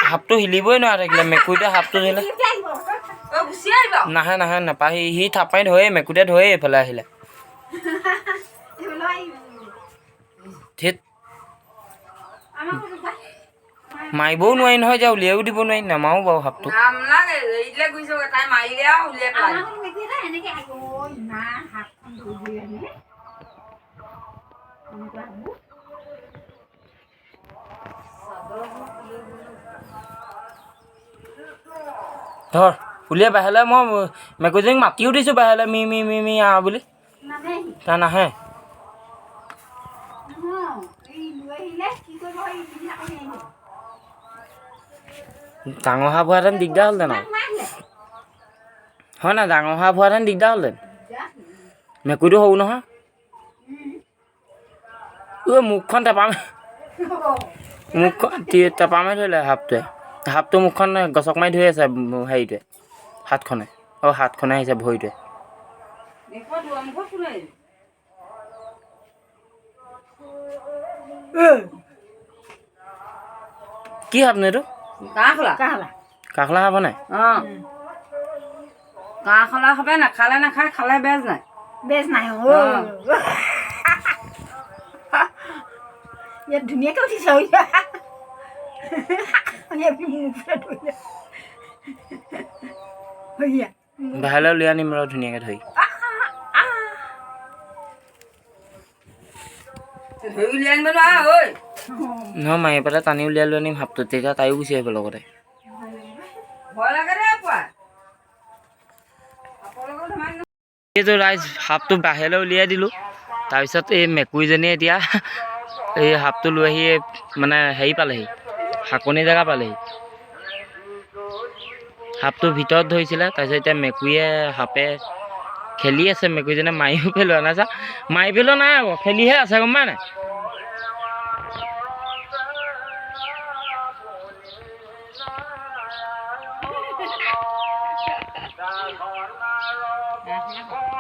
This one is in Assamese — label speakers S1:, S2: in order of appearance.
S1: সাপটো হিলিবই নোৱাৰা থাকিলে, মেকুৰীটোৱে সাপটো ধৰিলে।
S2: অ, গুচি আহিব।
S1: নাহে নাহে, নাপায়। সি থাপ মাৰি ধৰেই, মেকুৰীটোৱে ধৰেই এইফালে আহিলে। ধেত, মাৰিবও নোৱাৰি নহয় এতিয়া, উলিয়াইও দিব নোৱাৰি। নামাৰো বাৰু সাপটো।
S2: নালাগে, এৰি দিলে গুচি যাব। তাই মাৰিলে আৰু উলিয়াই পেলাই।
S1: ধৰ, উলিয়াই বাহিৰলৈ। মই মেকুৰীজনীক মাতিও দিছোঁ বাহিৰলৈ, মি মি মি মি আহ বুলি। তাই নাহে। ডাঙৰ সাপ হোৱাহেঁতেন দিগদাৰ হ'লহেঁতেন আৰু, হয় নাই? ডাঙৰ সাপ হোৱাহেঁতেন দিগদাৰ হ'লহেঁতেন। মেকুৰীটো সৰু নহয়। ঐ, মুখখন টেপা, মুখখন টেপা মাৰি ধৰিলে সাপটোৱে। সাপটো মুখখন গছক মাৰি ধৰি আছে হেৰিটোৱে, হাতখনে। অঁ, হাতখনে আহিছে, ভৰিটোৱে।
S2: দেখুৱা, দুৱাৰমুখত কোনে আহিব?
S1: কি সাপনো এইটো?
S2: কাঁহখলা।
S1: কাষলা সাপ নাই?
S2: অঁ, কাঁহখলা সাপে নাখালে নাখায়, খালে বেজ নাই।
S3: বেজ নাই। অ, ইয়াত ধুনীয়াকৈ উঠিছে। ধৰিলে।
S1: বাহিৰলৈ উলিয়াই আনিম ৰ ধুনীয়াকৈ ধৰি।
S2: ধৰি উলিয়াই আনিব নোৱাৰা ঐ।
S1: নহয়, মাৰি পেলাই টানি উলিয়াই লৈ আনিম সাপটো, তেতিয়া তাইও গুচি আহিব লগতে।
S2: ভয় লাগে দেই পুৱা সাপৰ লগত ধেমালি।
S1: এইটো ৰাইজ, সাপটো বাহিৰলৈ উলিয়াই দিলোঁ। তাৰপিছত এই মেকুৰীজনীয়ে এতিয়া এই সাপটো লৈ আহি মানে হেৰি পালেহি, শাকনি জেগা পালেহি। সাপটো ভিতৰত ধৰিছিলে। তাৰপিছত এতিয়া মেকুৰীয়ে সাপে খেলি আছে। মেকুৰীজনীয়ে মাৰিও পেলোৱা নাই। চা, মাৰি পেলোৱা নাই আকৌ, খেলিহে আছে, গম পাই নাই?